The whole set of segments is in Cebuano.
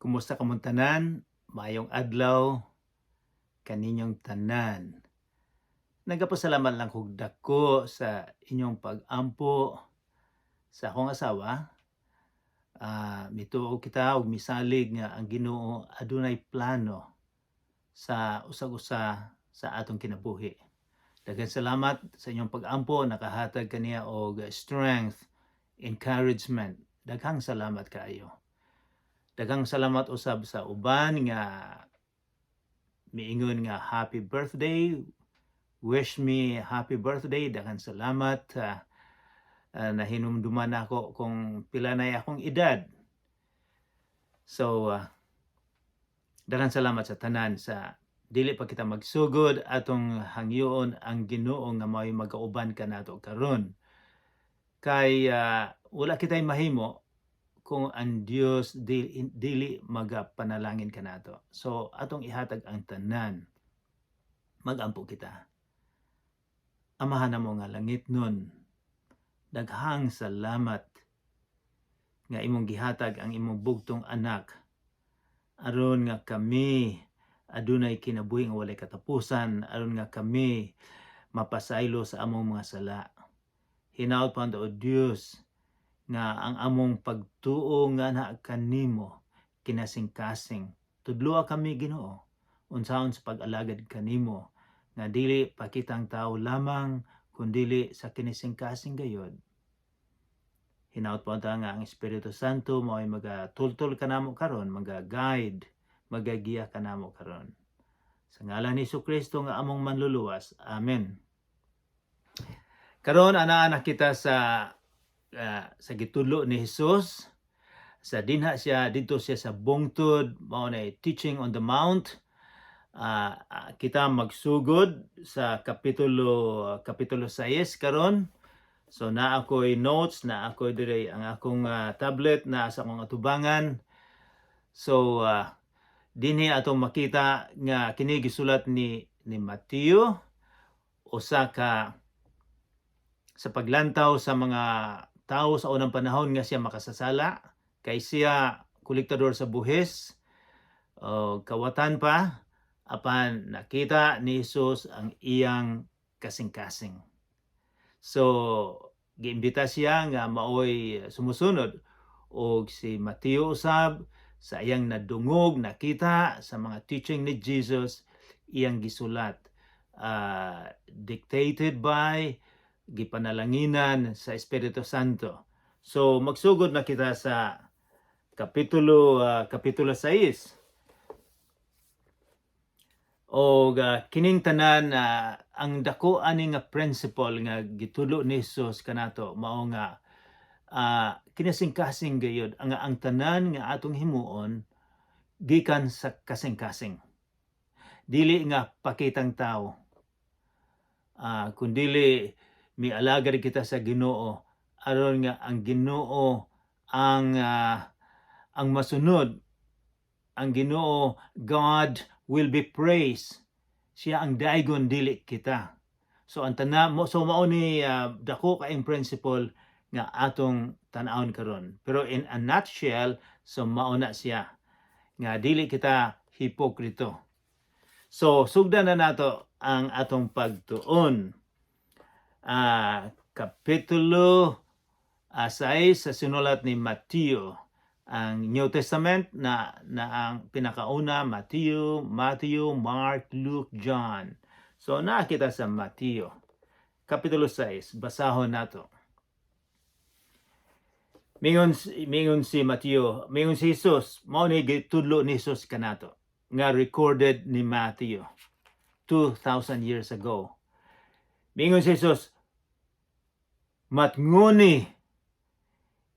Kumusta kamong tanan? Maayong adlaw kaninyong tanan. Nagapasalamat lang kog dako sa inyong pag-ampo sa akong asawa. Mituo kita og misalig nga ang Ginoo adunay plano sa usag-usa sa atong kinabuhi. Daghang salamat sa inyong pag-ampo, nakahatag kaniya og strength, encouragement. Daghang salamat kaayo. Daghang salamat usab sa uban nga miingon nga happy birthday, wish me happy birthday. Daghang salamat. Nahinumduman nako kung pila na akong edad. So daghang salamat sa tanan. Sa dili pa kita magsugod, atong hangyoon ang Ginoo nga mao'y magauban kanato karon. Kay wala kitay mahimo kung ang Dios dili magapanalangin kanato. So atong ihatag ang tanan. Magampo kita. Amahan namo nga langitnon, daghang salamat nga imong gihatag ang imong bugtong anak aron nga kami adunay kinabuhi nga walay katapusan, aron nga kami mapasaylo sa among mga sala. Hinaot pa, O Dios, nga ang among pagtuo nga naa kanimo kinasingkasing. Tudloa kami, Ginoo, unsaon sa pag-alagad kanimo nga dili pakitang tao lamang kundili sa kinisingkasing gayod. Hinaot po nga ang Espiritu Santo mao'y magatultol kanamo karon, maga-guide, magagiya kanamo karon. Sa ngalan ni Kristo nga among manluluwas. Amen. Karon anaa na kita sa gitudlo ni Jesus sa dinha siya didto siya sa bungtod, mao na Teaching on the Mount. Kita magsugod sa kapitulo 6 karon. So naa ako'y notes, naa ako'y dire ang akong tablet na sa akong atubangan. So dinhi atong makita nga kini gisulat ni Mateo, usa ka sa paglantaw sa mga tao sa unang panahon nga siya makasasala kay siya kolektador sa buhis o kawatan pa, apan nakita ni Jesus ang iyang kasing-kasing. So giimbita siya nga maoy sumusunod, og si Mateo usab, sa iyang nadungog, nakita sa mga teaching ni Jesus, iyang gisulat, dictated by, gipanalanginan sa Espiritu Santo. So magsugod na kita sa kapitulo 6. Og kining tanan, ang dako ani nga principle nga gitudlo ni Jesus kanato mao nga kinasingkasing gayud ang tanan nga atong himuon gikan sa kasing-kasing. Dili nga pakitang tao. Kundili mialagad kita sa Ginoo aron nga ang Ginoo ang masunod, ang Ginoo. God will be praised, siya ang daigon, dili kita. So ang tanan mo, so mao ni dako kaayong principle nga atong tan-awon karon, pero in a nutshell, so mao na siya nga dili kita hipokrito. So sugdan na nato ang atong pagtuon. Kapitulo 6 sa sinulat ni Mateo. Ang New Testament na ang pinakauna, Matthew, Mark, Luke, John. So naa kita sa Mateo. Kapitulo 6, basahon nato. Mingon si Mateo, mingon si Jesus, mao ni gitudlo ni Jesus kanato nga recorded ni Matthew 2,000 years ago. Mingon si Jesus, "Matngoni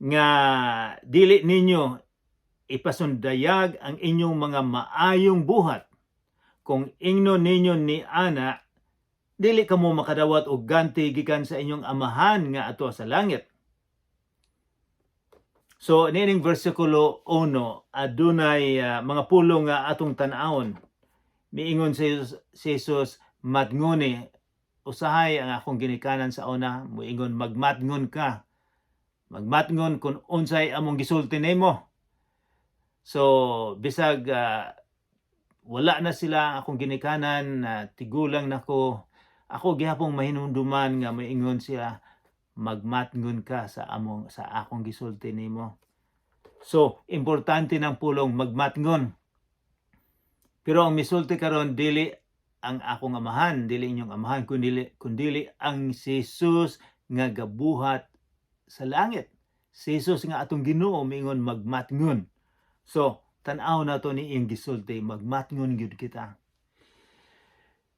nga dili ninyo ipasundayag ang inyong mga maayong buhat. Kung ingnon ninyo ni ana, dili kamo makadawat og ganti gikan sa inyong Amahan nga ato sa langit." So niining versikulo 1, adunay mga pulong nga atong tan-awon. Miingon si Jesus, "Matngoni." Usahay ang akong ginikanan sa una muingon, "Magmatngon ka. Magmatngon kung unsay among gisulti nimo." So bisag wala na sila, akong ginikanan na tigulang nako, ako gihapong mahinumduman nga maingon siya, "Magmatngon ka sa akong gisulti nimo." So importante ng pulong magmatngon. Pero ang misulti karon, dili ang akong amahan, dili inyong amahan, kundili ang si Jesus nga gabuhat sa langit. Si Jesus nga atong Ginoo miingon magmatngon. So tan-aw nato ni iyang gisulti, magmatngon gyud kita.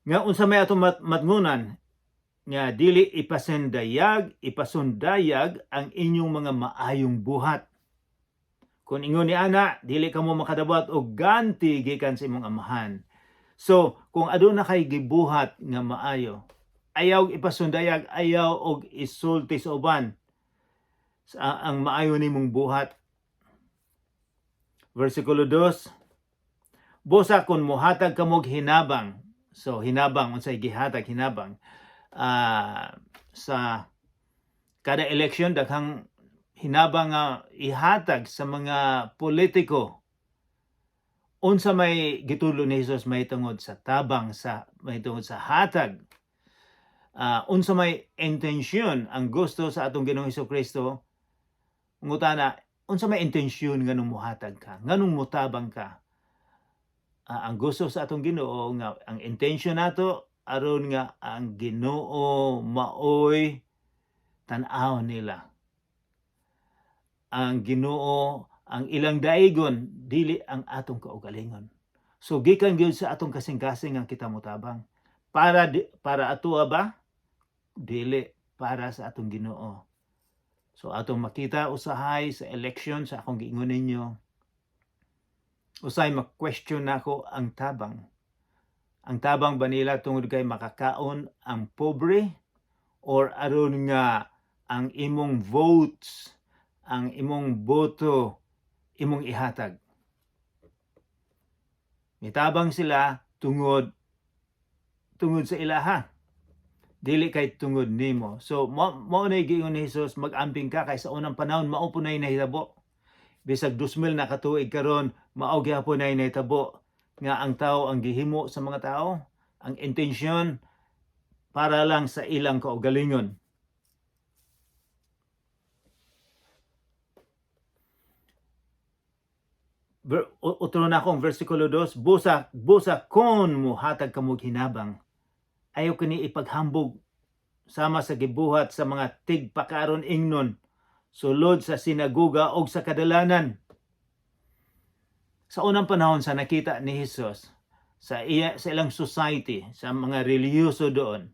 Nga unsa may atong matngunan nga dili ipasundayag ang inyong mga maayong buhat. Kung ingon ni ana, dili kamo makadawat og ganti gikan sa imong amahan. So, kung aduna kay gibuhat nga maayo, ayaw ipasundayag, ayaw og isulti sa uban sa ang maayo nimong buhat. Versikulo 2, "Busa kung muhatag kamog hinabang." So hinabang, unsay gihatag hinabang? Sa kada election, daghang hinabang nga ihatag sa mga politiko. Unsa may gitudlo ni Jesus may tungod sa tabang, sa may tungod sa hatag? Unsa may intensyon ang gusto sa atong Ginoong Kristo? Ngutana, unsa may intensyon nganong muhatag ka, nganong mutabang ka? Ang gusto sa atong Ginoo nga ang intention nato aron nga ang Ginoo maoy tan-aw nila. Ang Ginoo ang ilang daigon, dili ang atong kaugalingon. So gikan gyud sa atong kasing-kasing ang kita motabang. Para ato ba? Dili, para sa atong Ginoo. So atong makita usahay sa election, sa akong giingon ninyo, usahay ma-question nako ang tabang. Ang tabang ba nila tungod kay makakaon ang pobre or aron nga ang imong votes, ang imong boto imong ihatag? Mitabang sila tungod sa ilaha. Dili kay tungod nimo. So mao na giingon ni Jesus, mag-amping ka kay sa unang panahon mao po nay nahitabo. Bisag 2000 na katuig karon, mao gihapon nay nahitabo nga ang tao ang gihimo sa mga tao, ang intensyon para lang sa ilang kaugalingon. Utro na akong versikulo 2, Busa kon muhatag kamog hinabang, ayaw kini ipaghambog sama sa gibuhat sa mga tigpakaron ingnon sulod sa sinaguga og sa kadalanan." Sa unang panahon sa nakita ni Jesus sa ilang society, sa mga relihiyoso doon,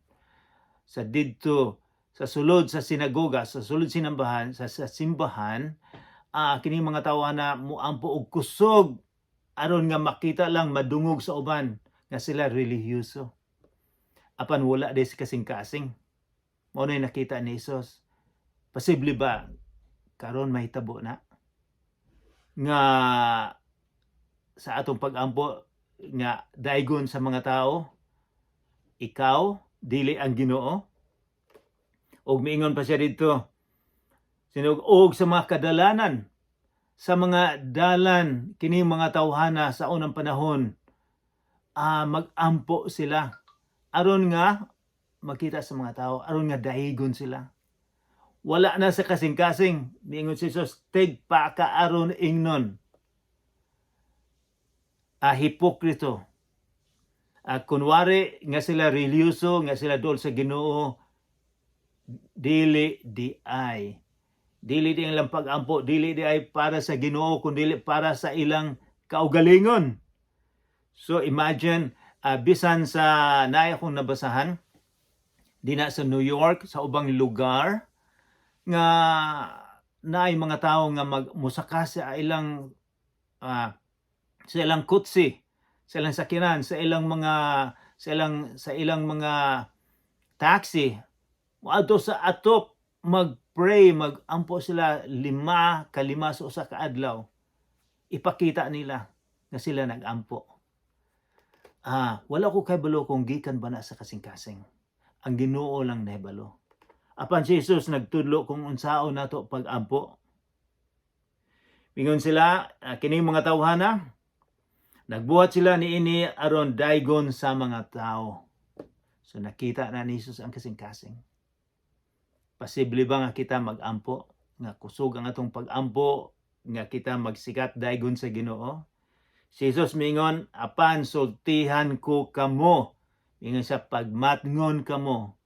sa didto sa sulod sa sinagoga, sa sulod sinambahan, sa simbahan, kining mga tawo na muampo og kusog aron nga makita lang, madungog sa uban nga sila relihiyoso. Apan wala di sa kasing-kasing. Mao na nakita ni Jesus. Posible ba karon mahitabo na nga sa atong pagampo nga daigon sa mga tao ikaw, dili ang Ginoo? Og miingon pa siya didto, sinog og sa mga kadalanan, sa mga dalan, kini mga tawhana sa unang panahon, magampo sila aron nga makita sa mga tao, aron nga daigon sila. Wala na sa kasing-kasing. Miingon si Jesus, tigpakaaron ingnon. Hipokrito. Kunwari nga sila relihiyoso, nga sila dool sa Ginoo, dili di ay. Dili di ang ilang pag-ampo, dili di ay para sa Ginoo, kundi para sa ilang kaugalingon. So imagine, bisan sa naay akong nabasahan, di na sa New York, sa ubang lugar, nga naay mga tao nga magmusaka sa ilang kutsi, sa ilang sakyanan, sa ilang mga taxi, moadto sa atop mag-pray, mag-ampo sila lima kalima sa usa ka adlaw. Ipakita nila nga sila nag-ampo. Wala ko kabalo kung gikan ba na sa kasing-kasing. Ang Ginoo lang nahibalo. Apan si Jesus nagtudlo kung unsaon nato pag-ampo. Mingon sila, kining mga tawhana, nagbuhat sila niini aron daygon sa mga tao. So nakita na ni Jesus ang kasing-kasing. Posible ba nga kita magampo, nga kusog ang atong pagampo, nga kita magsikat daygon sa Ginoo? Si Jesus mingon, "Apan sultihan ko kamo." Mingon siya, "Pagmatngon kamo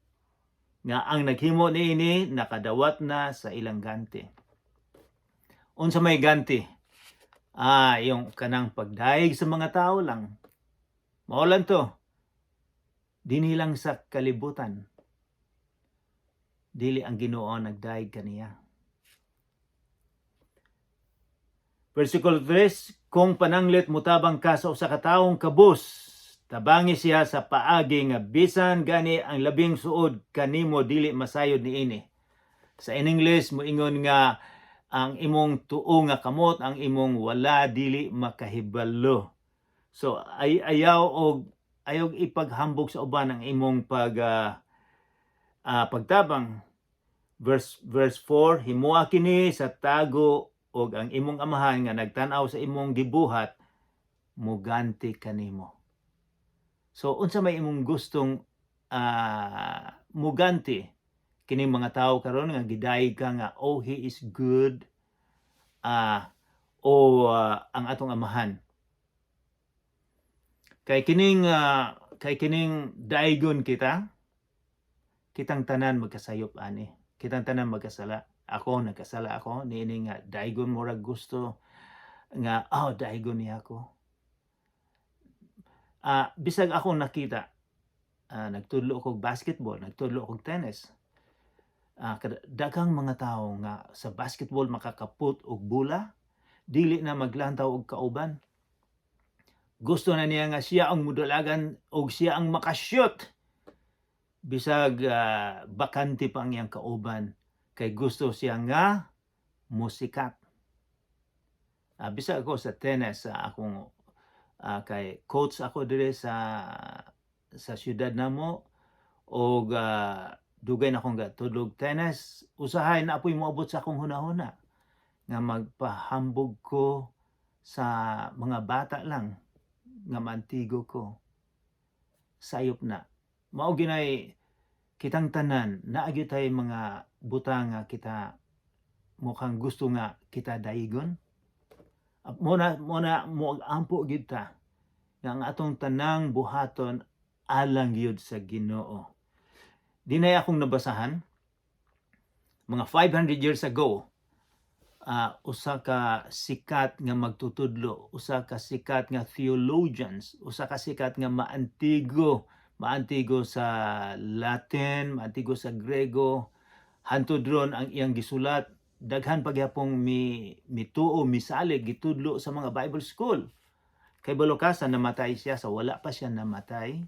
nga ang naghimo niini nakadawat na sa ilang ganti." Unsa may ganti? Yung kanang pagdayeg sa mga tao lang. Mao lang to. Dinhi lang sa kalibutan. Dili ang Ginoo nagdayeg kaniya. Versikulo 3, "Kung pananglit mutabang ka sa usa ka taong kabus, tabangi siya sa paagi nga bisan gani ang labing suod kanimo dili masayod niini." Sa in English moingon nga ang imong tuo nga kamot, ang imong wala dili makahibalo. So ay ayaw ipaghambog sa uban ang imong pagtabang. Verse 4, "Himoa kini sa tago ug ang imong Amahan nga nagtan-aw sa imong gibuhat muganti kanimo." So unsa may imong gustong muganti? Kining mga tao karon nga gidayeg ka nga, "Oh, he is good," o ang atong Amahan? Kay kining daygon kita, kitang tanan magkasayop ani. Kitang tanan magkasala. Ako, nagkasala ako niini nga daygon, murag gusto nga, "Oh, daygon niya ako." Bisag ako nakita, nagtudlo ko og basketball, nagtudlo ko og tennis. Daghang mga tawo nga sa basketball makakaput og bola, dili na maglantaw og kauban. Gusto na niya nga siya ang mudalagan og siya ang makashoot. Bisag bakante pa ang iyang kauban kay gusto siya nga musikat. Bisag ako sa tennis sa akong kay coach ako dire sa syudad namo og dugay na akong gatudlog tennis, usahay na apoy moabot sa akong hunahuna nga magpahambog ko sa mga bata lang nga maantigo ko. Sayop na. Mao ginay kitang tanan naa gyud tay mga butang nga kita mukhang gusto nga kita daigon. Mo na mo ampo gyud ta nga ang atong tanang buhaton alang gyud sa Ginoo. Dinay akong nabasahan mga 500 years ago, usa ka sikat nga magtutudlo, usa ka sikat nga theologians, usa ka sikat nga maantigo, maantigo sa Latin, maantigo sa Grego, hantod ron ang iyang gisulat, daghan pagyapong mi mituo, misalig, gitudlo sa mga Bible school. Kay balo ka sa namatay siya, sa wala pa siya namatay,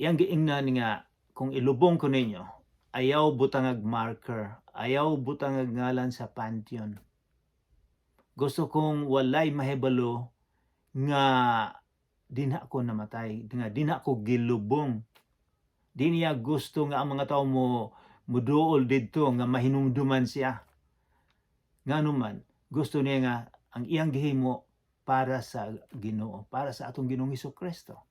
iyang giingnan nga, "Kung ilubong ko ninyo, ayaw butangag marker, ayaw butangag ngalan sa pantheon. Gusto kong walay mahibalo nga dinha ko namatay, nga dinha ko gilubong." Di niya gusto nga ang mga tao mo muduol didto nga mahinumduman siya. Ngano man, gusto niya nga ang iyang gihimo para sa Ginoo, para sa atong Ginoong Kristo.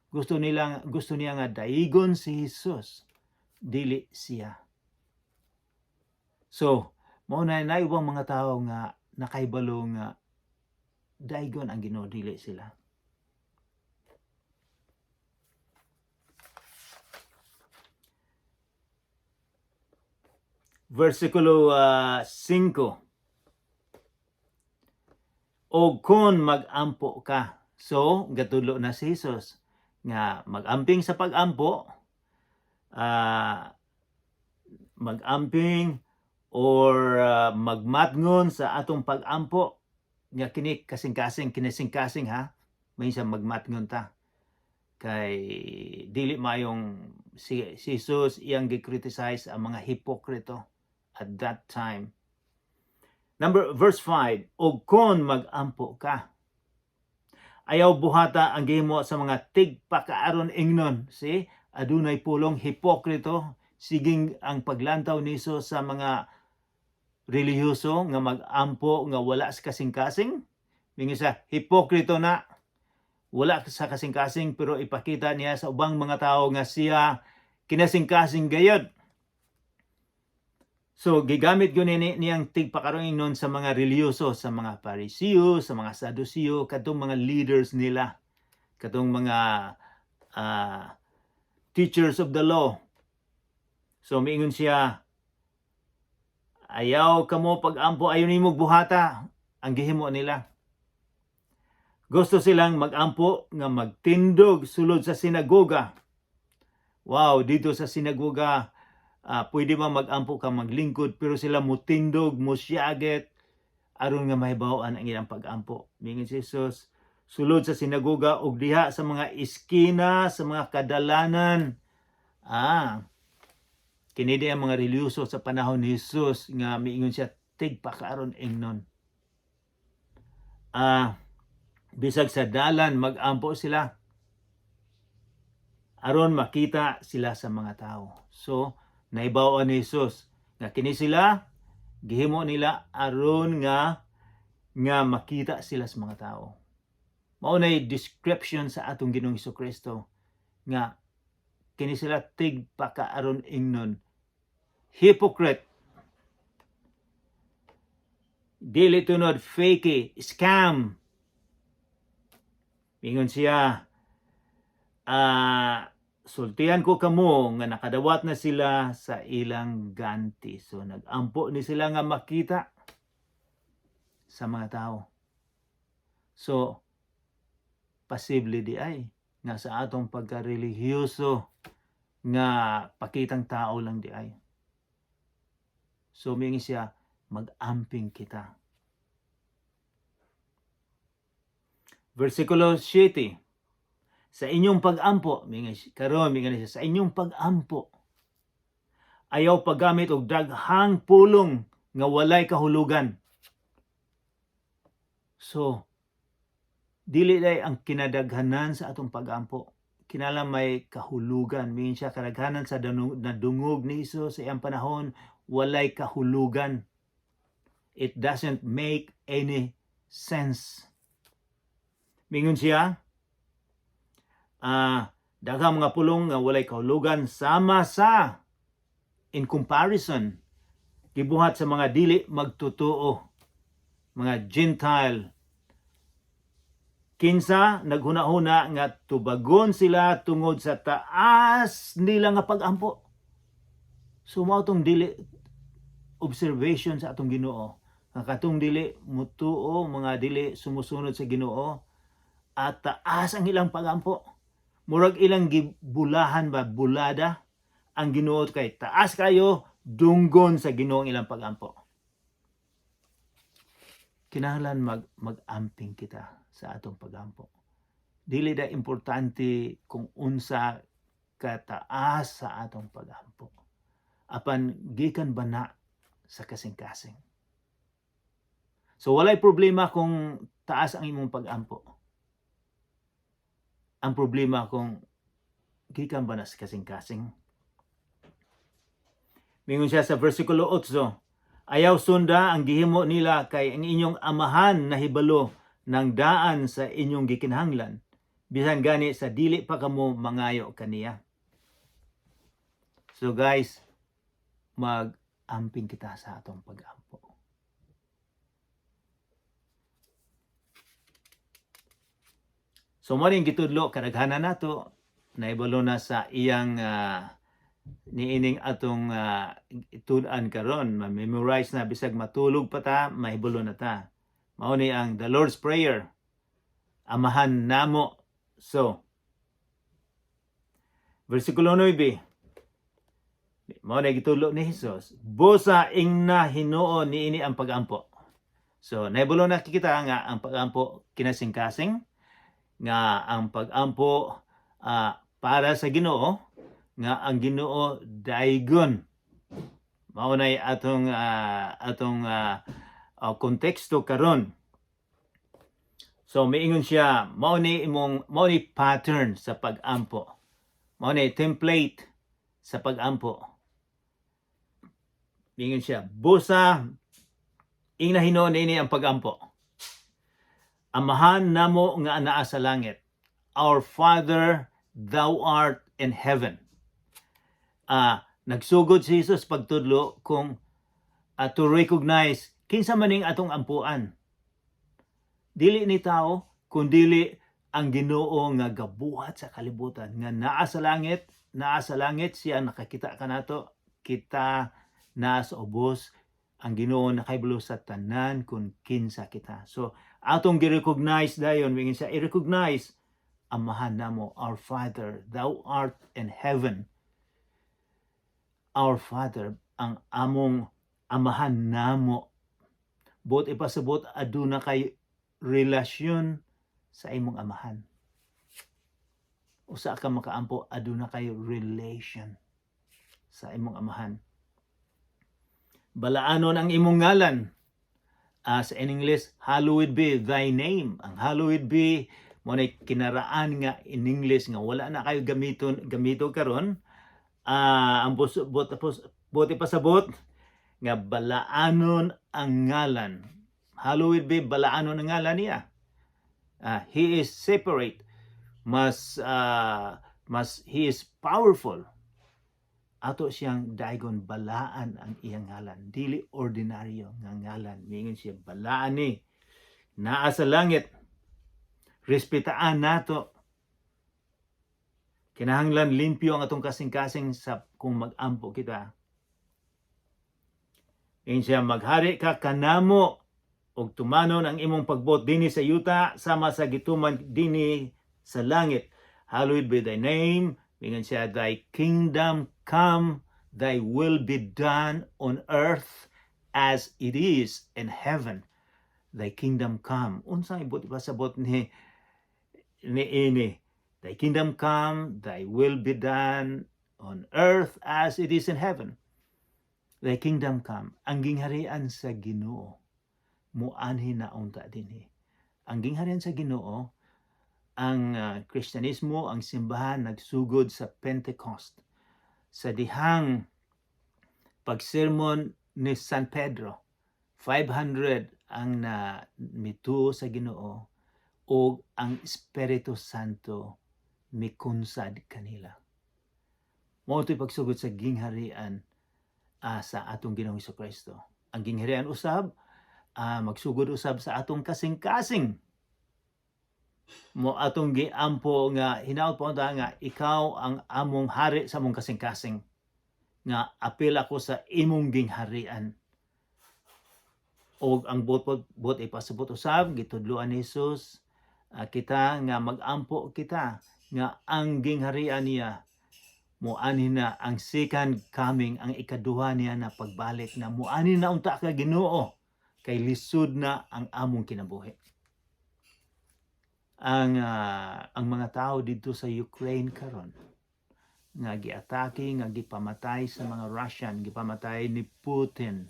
Gusto niya nga daigon si Jesus, dili siya. So, mao na naay ubang mga tao nga nakahibalo nga daigon ang Ginoo, dili sila. Versikulo 5. "O kung magampo ka." So, gatudlo na si Jesus nga magamping sa pagampo, magamping or magmatngon sa atong pagampo nga kini kasing-kasing, kinising-kasing ha, minsan magmatngon ta kay dili mayong si Jesus iyang gi-criticize ang mga hipokrito at that time. Number verse 5, "Og kon magampo ka, ayaw buhata ang gihimo sa mga tigpakaaron ingnon." See, adunay pulong hipokrito, siging ang paglantaw niso sa mga relihiyoso nga mag-ampo nga wala sa kasing-kasing. Mingon siya, hipokrito na. Wala sa kasing-kasing, pero ipakita niya sa ubang mga tao nga siya kinasing-kasing gayod. So gigamit gyud ni niyang tigpakaron ingnon sa mga relihiyoso, sa mga Parisiyo, sa mga Sadusiyo, katong mga leaders nila, katong mga teachers of the law. So miingon siya, "Ayaw kamo pag-ampo, ayaw nimo buhata ang gihimo nila." Gusto silang mag-ampo nga magtindog sulod sa sinagoga. Wow, dito sa sinagoga, pwede ba mag-ampo ka maglingkod, pero sila mutindog, musyagit, aron nga mahibaw-an ang ilang pag-ampo. Mingon si Jesus, sulod sa sinagoga ug diha sa mga iskina, sa mga kadalanan. Kini di ang mga relihiyoso sa panahon ni Jesus nga miingon siya tigpakaaron ingnon. Bisag sa dalan mag-ampo sila aron makita sila sa mga tao. So, nahibaw-an ni Jesus nga kini sila gihimo nila aron nga makita sila sa mga tao. Mao nay description sa atong Ginoong Kristo nga kini sila tigpakaaron ingnon, hypocrite, dili tunod, fake, scam. Ingon siya, "Sultihan ko kamo nga nakadawat na sila sa ilang ganti." So nagampo ni sila nga makita sa mga tao. So posible di ay nga sa atong pagkarelihiyoso nga pakitang tao lang di ay. So miingon siya, mag-amping kita. Versikulo 7. Sa inyong pag-ampo, mingon siya, karon mingon siya, sa inyong pag-ampo, ayaw paggamit og daghang pulong nga walay kahulugan. So, dili day ang kinadaghanan sa atong pag-ampo. Kinahanglan may kahulugan. Mingon siya, kadaghanan sa nadungog ni Hesus sa iyang panahon, walay kahulugan. It doesn't make any sense. Mingon siya, daghang mga pulong nga walay kahulugan sama sa, in comparison, gibuhat sa mga dili magtotoo, mga Gentile, kinsa naghuna-huna nga tubagon sila tungod sa taas nila nga pag-ampo. So mao tong dili observation sa atong Ginoo. Nga katong dili mutuo, mga dili sumusunod sa Ginoo, at taas ang ilang pag-ampo. Murag ilang gibulahan ba, bulada ang Ginoo kay taas kayo, dunggon sa Ginoo ang ilang pag-ampo. Kinahanglan mag-amping kita sa atong pag-ampo. Dili da importante kung unsa kataas sa atong pag-ampo. Apan gikan ba na sa kasing-kasing? So walay problema kung taas ang imong pag-ampo. Ang problema kung gikan ba na sa kasing-kasing. Mingon siya sa versikulo 8, "Ayaw sunda ang gihimo nila kay ang inyong Amahan nahibalo ng daan sa inyong gikinahanglan, bisan gani sa dili pa kamo mangayo kaniya." So guys, mag-amping kita sa atong pag-ampo. So mo rin gitudlo kadaghanan nato naibalo na sa iyang niining atong tud-an karon, ma-memorize na, bisag matulog pa ta, mahibalo na ta. Mao ni ang the Lord's Prayer. Amahan namo. So versikulo 9, mao na gitudlo ni Jesus, "Busa ingna hinuon niini ang pagampo." So nahibalo na kita nga ang pagampo kinasing-kasing, nga ang pagampo para sa Ginoo, nga ang Ginoo daigon. Mao nay atong konteksto karon. So miingon siya, mao ni pattern sa pagampo. Mao ni template sa pagampo. Miingon siya, busa Ingna hinuon ini ang pagampo. Amahan namo nga anaa sa langit. Our Father, thou art in heaven. Nagsugod si Jesus pagtudlo kung to recognize kinsa man ning atong ampuan. Dili ni tao, kundili ang Ginoo nga gabuhat sa kalibutan nga naa sa langit siya, nakakita kanato, kita naa sa ubos. Ang Ginoo nakahibalo sa tanan kung kinsa kita. So atong gi-recognize dayon, mingon siya, i-recognize Amahan namo, our Father, thou art in heaven. Our Father, ang among Amahan namo. Buot ipasabot, aduna kay relasyon sa imong amahan. Usa ka makaampo, aduna kay relation sa imong amahan. Balaanon ang imong ngalan. As in English, "Hallowed be thy name." Ang "hallowed be" mao na kinaraan nga in English nga wala na kayo gamiton gamito karon. Ang bus, bot, buot ipasabot nga balaanon ang ngalan. Hallowed be, balaanon ang ngalan niya. He is separate. Mas he is powerful. Ato siyang daigon, balaan ang iyang ngalan. Dili ordinaryo nga ngalan. Mingon siya, balaan ni naa sa langit. Respetaan nato. Kinahanglan limpyo ang atong kasing-kasing sa kung mag-ampo kita. Ingon siya, maghari ka kanamo ug tumanon ang imong pagbuot dinhi sa yuta sama sa gituman dinhi sa langit. Hallowed be thy name. Mingon siya, thy kingdom come, thy will be done on earth as it is in heaven. Thy kingdom come. Unsa buot ipasabot ni ini? Thy kingdom come, thy will be done on earth as it is in heaven. Thy kingdom come. Ang gingharian sa Ginoo muanhi na unta dinhi. Ang gingharian sa Ginoo, ang Kristyanismo, ang simbahan nagsugod sa Pentecost. Sa dihang pagsermon ni San Pedro, 500 ang na mituo sa Ginoo ug ang Espiritu Santo mikunsad kanila. Mao to'y pagsugod sa gingharian sa atong Ginoong Kristo. Ang gingharian usab magsugod usab sa atong kasing-kasing. Mo atong giampo nga hinaot po nga ikaw ang among hari sa among kasing-kasing, nga apil ako sa imong gingharian. Og ang buot ipasabot usab, gitudloan ni Jesus kita nga magampo kita nga ang gingharian niya muanhi na, ang second coming, ang ikaduha niya na pagbalik, na muanhi na unta ka, Ginoo, kay lisod na ang among kinabuhi. Ang mga tao didto sa Ukraine karon nga giatake, nga gipamatay sa mga Russian, gipamatay ni Putin,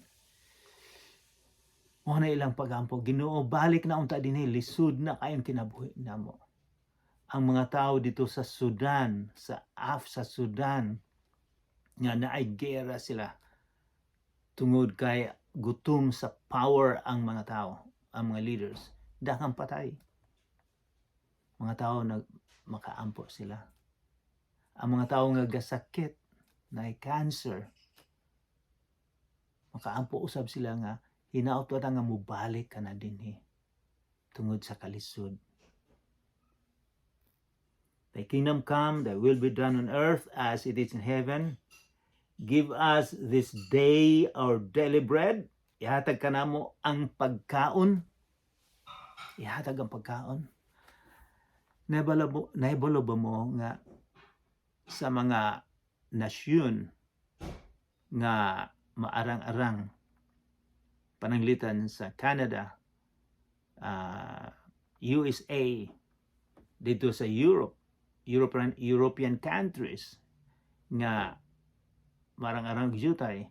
mao na ilang pagampo, "Ginoo, balik na unta dinhi, lisod na kayong kinabuhi namo." Ang mga tao dito sa Sudan, sa Sudan nga naay gera sila tungod kay gutom sa power ang mga tao, ang mga leaders, daghang patay. Mga tao nag makaampo sila. Ang mga tao nga gasakit, na cancer, makaampo usab sila nga hinaot wa nga mubalik ka na dinhi tungod sa kalisod. Thy kingdom come, thy will be done on earth as it is in heaven. Give us this day our daily bread. Ihatag ka namo ang pagkaon. Ihatag ang pagkaon. Nahibalo ba mo nga sa mga nasyon nga maarang-arang, pananglitan sa Canada, USA, dito sa Europe, European countries nga marang-arang jutay,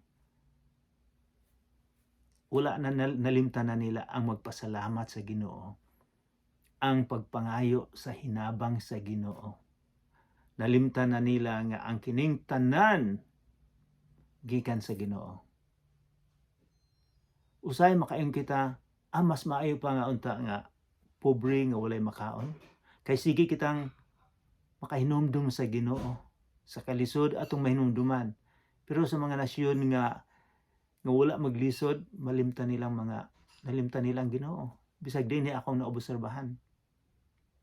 wala na, nalimtan na nila ang magpasalamat sa Ginoo, ang pagpangayo sa hinabang sa Ginoo. Nalimtan na nila nga ang kining tanan gikan sa Ginoo. Usay makaingon kita, mas maayo pa nga unta nga pobre nga walay makaon. Kay sige kitang makahinumdum sa Ginoo sa kalisod atong mahinumduman. Pero sa mga nasyon nga nga wala maglisod, malimtan nilang mga nalimtan nilang Ginoo. Bisag dinhi akong naobserbahan.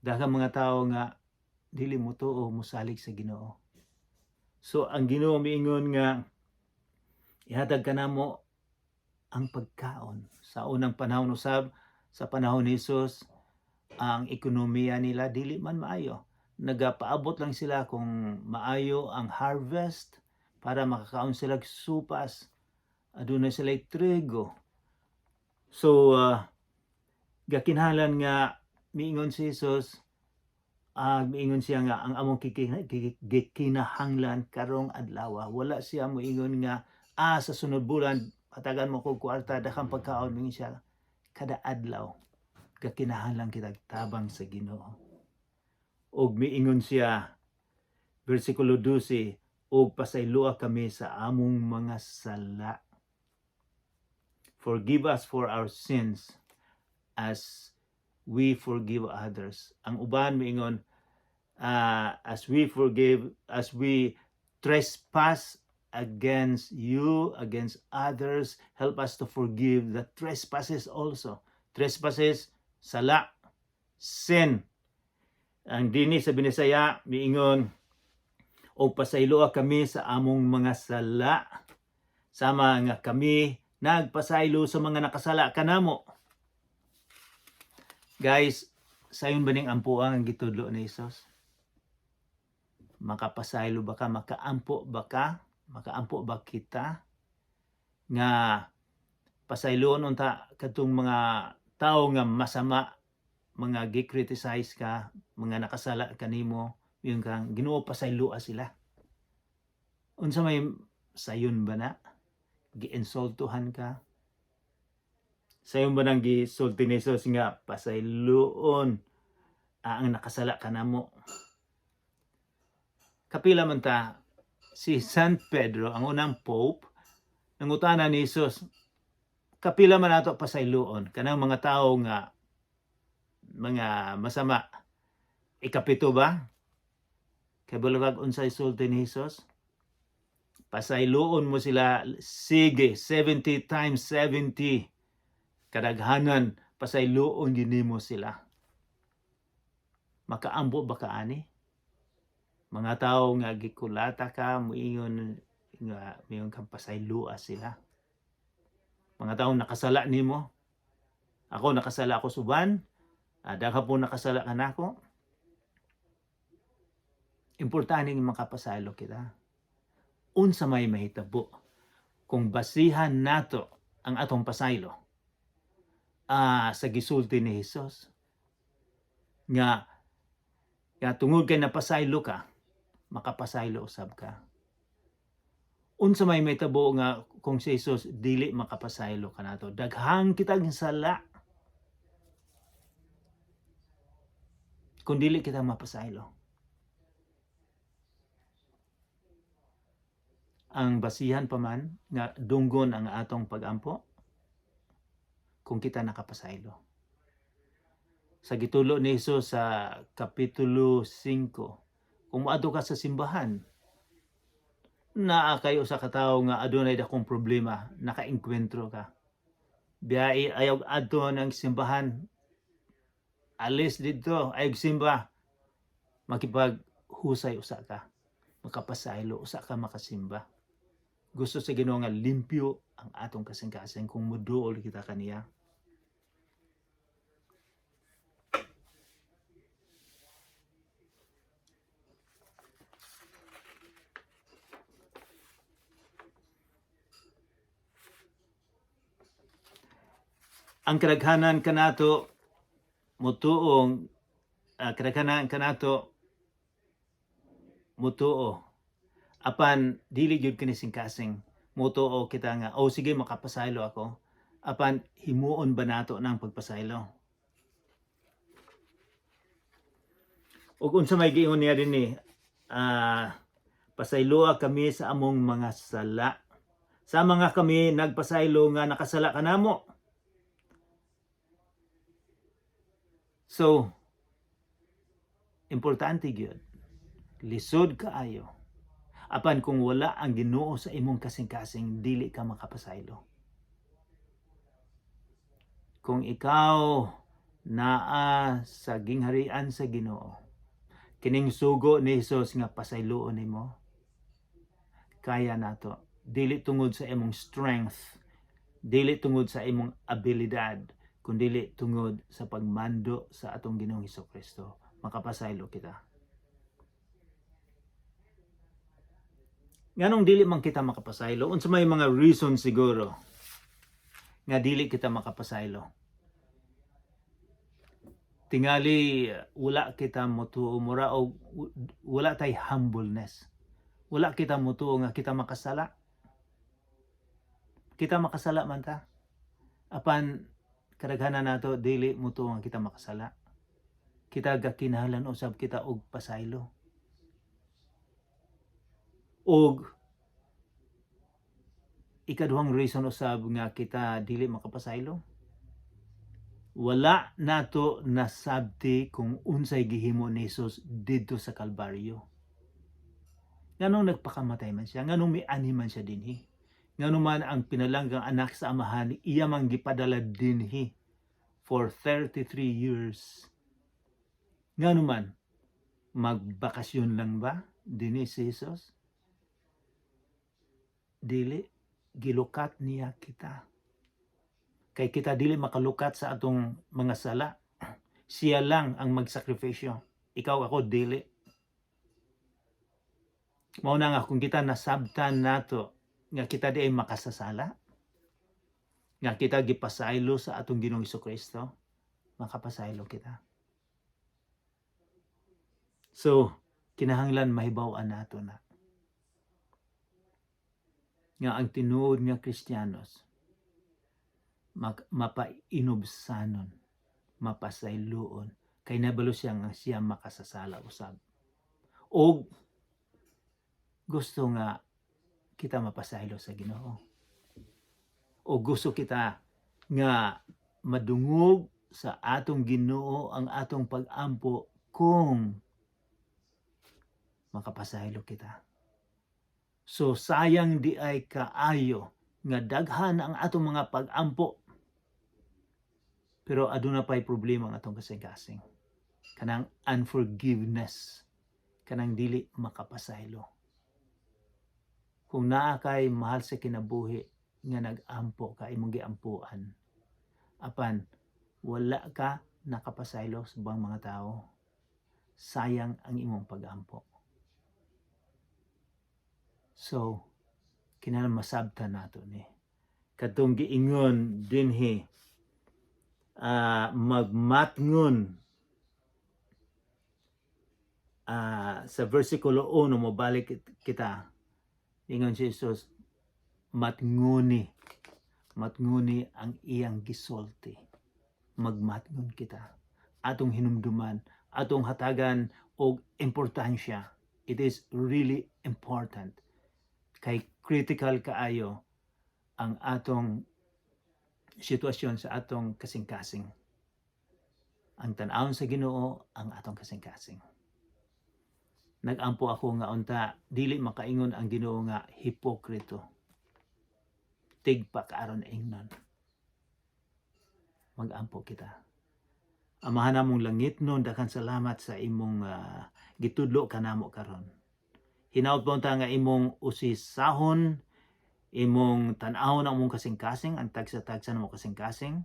Daghang mga tawo nga dili motuo, mosalig sa Ginoo. So ang Ginoo miingon nga ihatag kanamo ang pagkaon. Sa unang panahon usab, sa panahon ni Jesus, ang ekonomiya nila dili man maayo. Nagapaabot lang sila kung maayo ang harvest para makakaon sila og supas. Aduna sila trigo. So gakinahanglan nga miingon si Jesus, miingon siya nga ang among gikinahanglan karong adlaw. Wala siya moingon nga sa sunod bulan hatagan mo kog kwarta, daghang pagkaon. Miingon siya kada adlaw gakinahanglan kita tabang sa Ginoo. Og miingon siya versikulo 12, og pasayloa kami sa among mga sala. Forgive us for our sins as we forgive others. Ang uban miingon as we forgive, as we trespass against you, against others, help us to forgive the trespasses also. Trespasses, sala, sin. Ang dini sa Binisaya, miingon, o pasayloa kami sa among mga sala, sama nga kami nagpasaylo sa mga nakasala kanamo. Guys, sayon ba ning ampuang ang gitudlo ni Jesus? Makapasaylo ba ka? Makaampo ba ka? Makaampo ba kita? Nga pasayloon unta kadtong mga tao nga masama, mga gi-criticize ka, mga nakasala kanimo, yun kang Ginoo, pasayloa sila. Unsa may sayon ba na? Giinsultuhan ka? Sayon ba nang gisulti ni Jesus nga pasayloon ang nakasala kanamo? Kapila man ta si San Pedro, ang unang pope, nangutana ni Jesus, kapila man nato pasayloon kanang mga tao nga mga masama? Ikapito ba? Kay balurag unsay sulti ni Jesus? Pasayloon mo sila sige 70 times 70. Kadaghanan pasayloon gyud nimo sila. Makaambo ba ka ani? Mga tao nga gikulata ka, moingon nga mayon kang pasayloa sila. Mga tao nakasala nimo. Ako nakasala ako suban. Daghan po nakasala kanako. Importante nga makapasaylo kita. Unsa may mahitabo kung basihan nato ang atong pasaylo sa gisulti ni Jesus nga nga tungod kay napasaylo ka, makapasaylo usab ka? Unsa may mahitabo nga kung si Jesus dili makapasaylo kanato? Daghang kitang sala kung dili kita mapasaylo. Ang basihan pa man nga dunggon ang atong pagampo kung kita nakapasaylo. Sa gitulo ni Jesus sa Kapitulo 5, kung moadto ka sa simbahan, naa kay usa ka tawo nga adunay dakong problema, nakaengkwentro ka. Biyae ayaw adto ng simbahan. Alis didto, ayaw simba. Makipaghusay usa ka. Makapasaylo usa ka, makasimba. Gusto sa Ginoo nga limpyo ang atong kasing-kasing kung muduol kita kaniya. Ang kadaghanan kanato mutuong kadaghanan kanato mutuo, apan dili gyud kini kasing mutuo kita nga, "Oh, sige, makapasaylo ako," apan himuon ba nato nang pagpasaylo? Ug unsa may giingon niya dinhi? Pasayloa kami sa among mga sala, sa mga kami nagpasaylo nga nakasala kanamo. So, importante gyud. Lisod kaayo. Apan kung wala ang Ginoo sa imong kasing-kasing, dili ka makapasaylo. Kung ikaw naa sa gingharian sa Ginoo, kining sugo ni Jesus nga pasayloon nimo, kaya nato. Dili tungod sa imong strength, dili tungod sa imong abilidad, kundili tungod sa pagmando sa atong Ginoong Hesus Kristo, makapasaylo kita. Nganong dili man kita makapasaylo? Unsa may mga reason siguro nga dili kita makapasaylo? Tingali wala kita motuo, mura og wala tay humbleness. Wala kita motuo nga kita makasala. Kita makasala man ta. Apan kadaghanan nato dili motuo nga kita makasala. Kita gakinahanglan usab kita og pasaylo. Og ikaduhang reason usab nga kita dili makapasaylo, wala nato nasabti kung unsay gihimo ni Jesus didto sa Kalbaryo. Nganong nagpakamatay man siya? Nganong mianhi man siya dinhi? Ngano man ang pinalanggang anak sa Amahan, iya man gipadala dinhi for 33 years? Ngano man, magbakasyon lang ba dinhi si Jesus? Dili, gilukat niya kita. Kay kita dili makalukat sa atong mga sala. Siya lang ang magsakripisyo. Ikaw, ako, dili. Mao na nga kung kita nasabtan nato nga kita di ay makasasala, nga kita gipasaylo sa atong Ginoong Kristo, makapasaylo kita. So, kinahanglan mahibaw-an nato na nga ang tinuod nga Kristiyanos mapainubsanon, mapasayloon, kay nabalo siya nga siya makasasala usab. Og gusto nga kita mapasaylo sa Ginoo. O gusto kita nga madungog sa atong Ginoo ang atong pag-ampo kung makapasaylo kita. So sayang di ay kaayo nga daghan ang atong mga pag-ampo, pero aduna pa'y problema ang atong kasing-kasing. Kanang unforgiveness, kanang dili makapasaylo. Kung naa kay mahal sa kinabuhi nga nag-ampo ka, imong giampuan, apan wala ka nakapasaylo sa ubang mga tao, sayang ang imong pag-ampo. So, kinahanglan masabtan nato ni. Katong giingon dinhi, magmatngon, sa versikulo 1, mobalik kita, ingon si Jesus, "Matnguni, matnguni ang iyang gisulti." Magmatngon kita, atong hinumduman, atong hatagan og importansya. It is really important kay critical kaayo ang atong sitwasyon sa atong kasing-kasing. Ang tan-awon sa Ginoo ang atong kasing-kasing. Nagampo ako nga unta dili makaingon ang Ginoo nga hipokrito. Tigpa kaaron ingnon. Magampo kita. Amahan namong langitnon, daghan salamat sa imong gitudlo kanamo karon. Hinaut po nga imong usisahon, imong tan-awon ang among kasing-kasing, ang tagsa-tagsa namo kasing-kasing,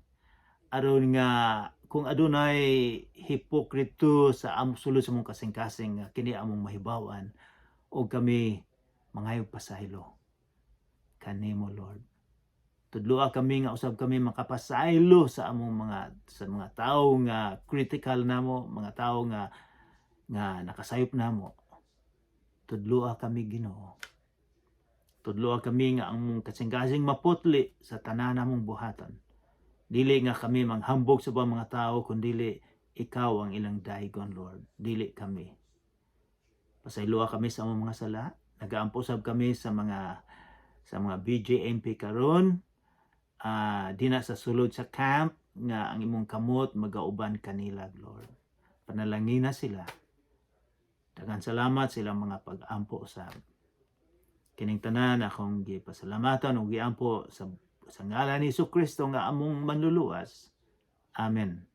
aron nga kung adunay hipokrito sa among sulod sa among kasing-kasing, nga kini among mahibaw-an og kami mangayog pasaylo kanimo, Lord. Tudloa kami nga usab kami makapasaylo sa mga tawo nga critical namo, mga tawo nga nakasayop namo. Tudloa kami, Ginoo. Tudloa kami nga ang among kasing-kasing maputli sa tanan namong buhaton. Dili nga kami manghambog sa ubang mga tao, kundili ikaw ang ilang daygon, Lord. Dili kami. Pasayloa kami sa among mga sala. Nagaampo sab kami sa mga BJMP karon, dina sa sulod sa camp. nga ang imong kamot magauban kanila, Lord. Panalangina sila. Daghang salamat silang mga pag-ampo usab. Kining tanan akong gipasalamatan ug giampo sa ngalan ni Kristo nga among Manluluwas. Amen.